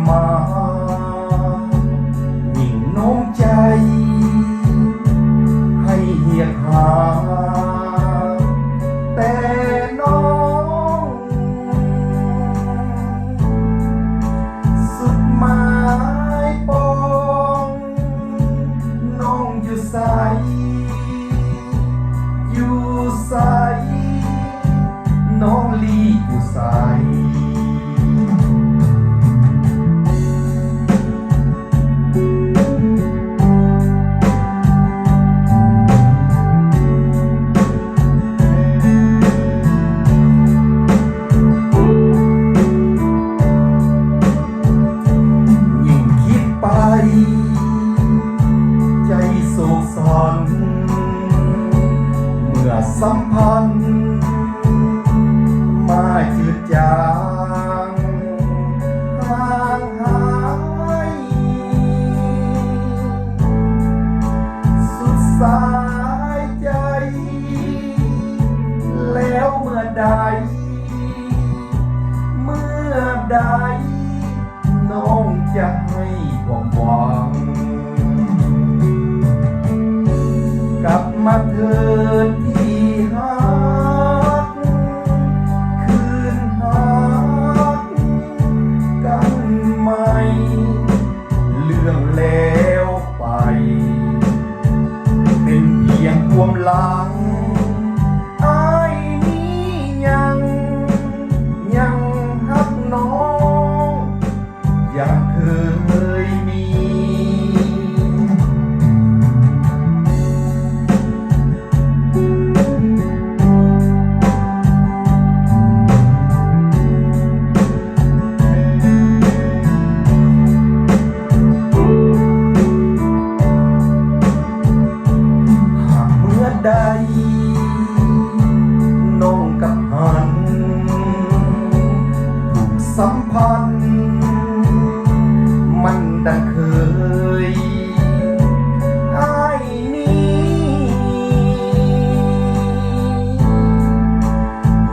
ມາ ຍິ່ງນ້ອງໃຈໃຫ້ຮຽກຫາແຕ່ນ້ອງ ສຸດໝາຍປອງ ນ້ອງຢູ່ໃສ? ຢູ່ໃສ? ນ້ອງຫຼີກຢູ່ໃສ? ຍິ່ງຄິດໄປ ໃຈໂສກສັນ ເມື່ອສຳພັນມາຈືດຈາງຫ່າງຫາຍ ສຸດສາຍໃຈ ແລ້ວເມື່ອໃດ ເມື່ອໃດ ນ້ອງຈະໃຫ້ຄວາມຫວັງ ກັບມາເທີດທີ່ຮັກ ຄືນຮັກກັນໃໝ່ ເລື່ອງແລ້ວໄປ ເປັນພຽງຄວາມຫຼັງ ອ້າຍນີ້ຍັງ ຍັງຮັກນ້ອງ ຢ່າງເຄີຍມີ ຫາກເມື່ອໃດ ນ້ອງກັບຫັນ ຜູກສຳພັນ ມັນດັ່ງເຄີຍ ອ້າຍນີ້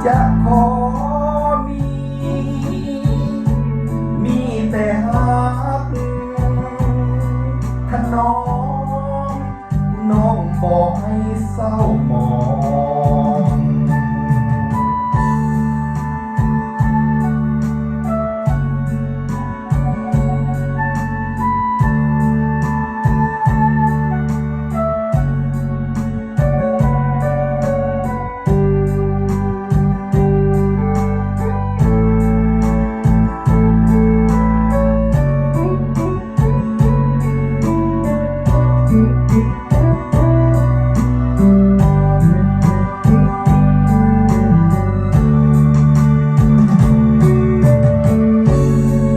ຈະຂໍມີ ມີແຕ່ຮັກຖະໜອມ ນ້ອງບໍ່ໃຫ້ເສົ້າໝອງ.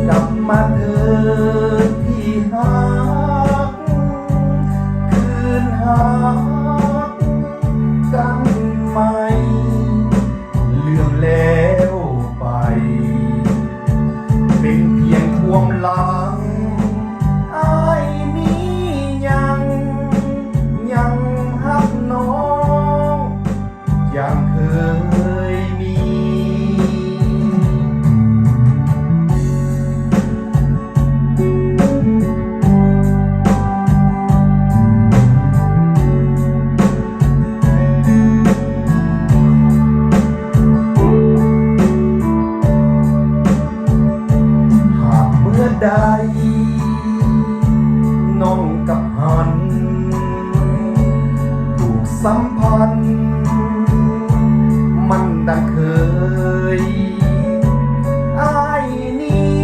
ກັບມາເທີດທີ່ຮັກ ຄືນຮັກກັນໃໝ່ ເລື່ອງແລ້ວໄປ ເປັນພຽງຄວາມຫຼັງ ອ້າຍນີ້ຍັງ ຍັງຮັກນ້ອງ ຢ່າງເຄີຍມີ. ຫາກເມື່ອໃດ ນ້ອງກັບຫັນ ຜູກສຳພັນ ມັນດັ່ງເຄີຍ ອ້າຍນີ້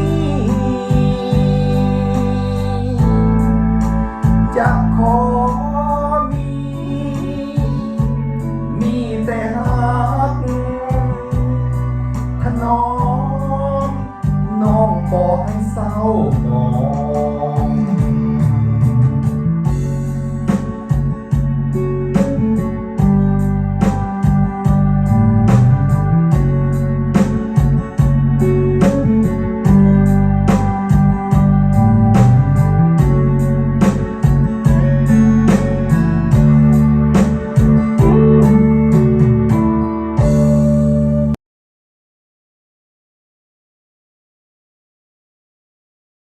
ຈະຂໍມີ ມີແຕ່ຮັກຖະໜອມ ນ້ອງບໍ່ໃຫ້ເສົ້າໝອງ.